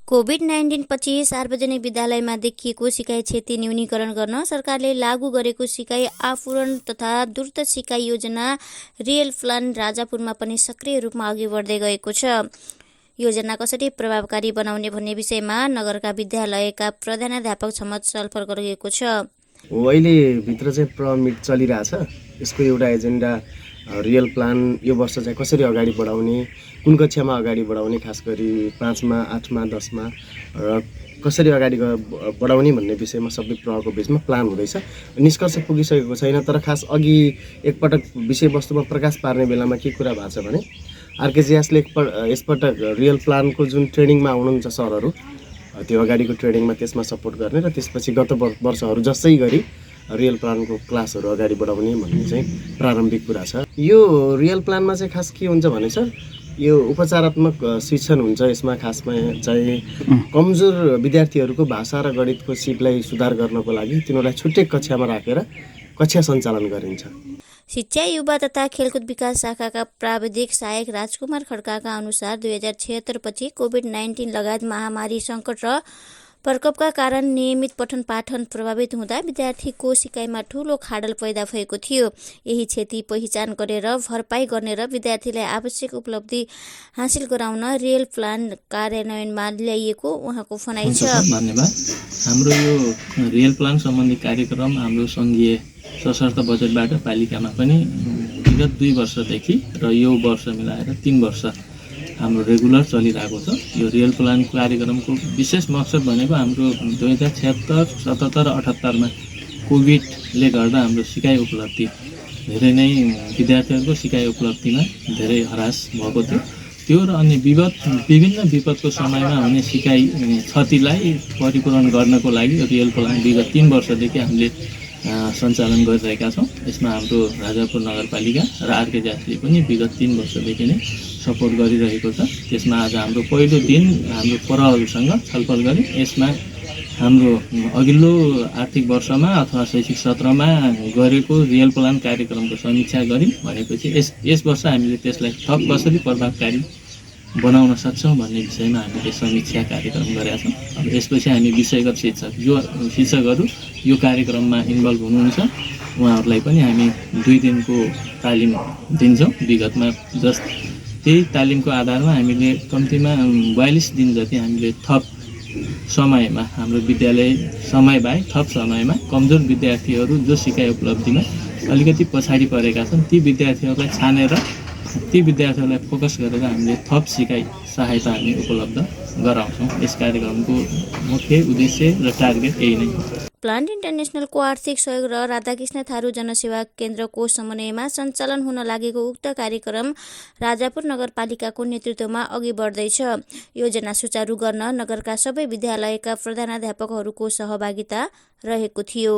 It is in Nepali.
कोभिड-19 पछि सार्वजनिक विद्यालयमा देखिएको सिकाइ क्षति न्यूनीकरण गर्न सरकारले लागू गरेको सिकाइ आपूरण तथा द्रुत सिकाइ योजना रियल प्लान राजापुरमा पनि सक्रिय रूपमा अघि बढ्दै गएको छ। योजना कसरी प्रभावकारी बनाउने भन्ने विषयमा नगरका विद्यालयका प्रधानाध्यापक छमत छलफल गरिएको छ। अहिले भित्र चाहिँ प्रमिट चलिरहेछ। यसको एउटा एजेन्डा रियल प्लान यो वर्ष चाहिँ कसरी अगाडि बढाउने, कुन कक्षामा अगाडि बढाउने, खास गरी 5 मा 8 मा 10 मा र कसरी अगाडि बढाउने भन्ने विषयमा सबै प्रहको बिचमा प्लान हुँदैछ। निष्कर्ष पुगिसकेको छैन, तर खास अघि एकपटक विषयवस्तुमा प्रकाश पार्ने बेलामा के कुरा भएको छ भने आरकेजीएसले यसपटक रियल प्लानको जुन ट्रेनिङमा आउनुहुन्छ सरहरू, त्यो अगाडिको ट्रेनिङमा त्यसमा सपोर्ट गर्ने र त्यसपछि गत वर्षहरू जस्तै गरी रियल प्लानको क्लासहरू अगाडि बढाउने भन्ने चाहिँ प्रारम्भिक कुरा छ। यो रियल प्लानमा चाहिँ खास के हुन्छ भने सर, यो उपचारात्मक शिक्षण हुन्छ। यसमा खासमा चाहिँ कमजोर विद्यार्थीहरूको भाषा र गणितको सिपलाई सुधार गर्नको लागि तिनीहरूलाई छुट्टै कक्षामा राखेर कक्षा सञ्चालन गरिन्छ। शिक्षा, युवा तथा खेलकुद विकास शाखाका प्राविधिक सहायक राजकुमार खड्काका अनुसार 2076 पछि कोभिड-19 लगायत महामारी सङ्कट र प्रकोपका कारण नियमित पठन पाठन प्रभावित हुँदा विद्यार्थीको सिकाइमा ठूलो खाडल पैदा भएको थियो। यही क्षति पहिचान गरेर भरपाई गर्ने र विद्यार्थीलाई आवश्यक उपलब्धि हासिल गराउन रियल प्लान कार्यान्वयनमा ल्याइएको उहाँको भनाइ छ। धन्यवाद। हाम्रो यो रियल प्लान सम्बन्धी कार्यक्रम हाम्रो सङ्घीय सशर्त बजेटबाट पालिकामा पनि विगत 2 वर्षदेखि र यो वर्ष मिलाएर 3 वर्ष हाम्रो रेगुलर चलिरहेको छ। यो रियल प्लान कार्यक्रमको विशेष मकसद भनेको हाम्रो 2076, 77 र 78 मा कोभिडले गर्दा हाम्रो सिकाइ उपलब्धि धेरै नै विद्यार्थीहरूको सिकाइ उपलब्धिमा धेरै ह्रास भएको थियो। त्यो र अन्य विभिन्न विपदको समयमा हुने सिकाइ क्षतिलाई परिपूरण गर्नको लागि रियल प्लान विगत 3 वर्षदेखि हामीले सञ्चालन गरिरहेका छौँ। यसमा हाम्रो राजापुर नगरपालिका र आरकेजीएसले पनि विगत 3 वर्षदेखि नै सपोर्ट गरिरहेको छ। त्यसमा आज हाम्रो पहिलो दिन हाम्रो प्रहहरूसँग छलफल गरी यसमा हाम्रो अघिल्लो आर्थिक वर्षमा अथवा शैक्षिक सत्रमा गरेको रियल प्लान कार्यक्रमको समीक्षा गऱ्यौँ। भनेपछि यस वर्ष हामीले त्यसलाई थप कसरी प्रभावकारी बनाउन सक्छौँ भन्ने विषयमा हामीले समीक्षा कार्यक्रम गरेका छौँ। अब यसपछि हामी विषयगत शिक्षकहरू यो कार्यक्रममा इन्भल्भ हुनुहुन्छ, उहाँहरूलाई पनि हामी 2 दिनको तालिम दिन्छौँ। विगतमा त्यही तालिमको आधारमा हामीले कम्तीमा 42 दिन जति हामीले थप समयमा हाम्रो विद्यालय समय बाहेक थप समयमा कमजोर विद्यार्थीहरू जो सिकाइ उपलब्धिमा अलिकति पछाडि परेका छन् ती विद्यार्थीहरूलाई छानेर ती विद्यार्थीहरूलाई फोकस गरेर हामीले थप सिकाइ सहायता हामी उपलब्ध गराउँछौँ। यस कार्यक्रमको मुख्य उद्देश्य र टार्गेट यही नै हो। प्लान्ट इन्टरनेसनलको आर्थिक सहयोग र राधाकृष्ण थारू जनसेवा केन्द्रको समन्वयमा सञ्चालन हुन लागेको उक्त कार्यक्रम राजापुर नगरपालिकाको नेतृत्वमा अघि बढ्दैछ। योजना सुचारू गर्न नगरका सबै विद्यालयका प्रधानाध्यापकहरूको सहभागिता रहेको थियो।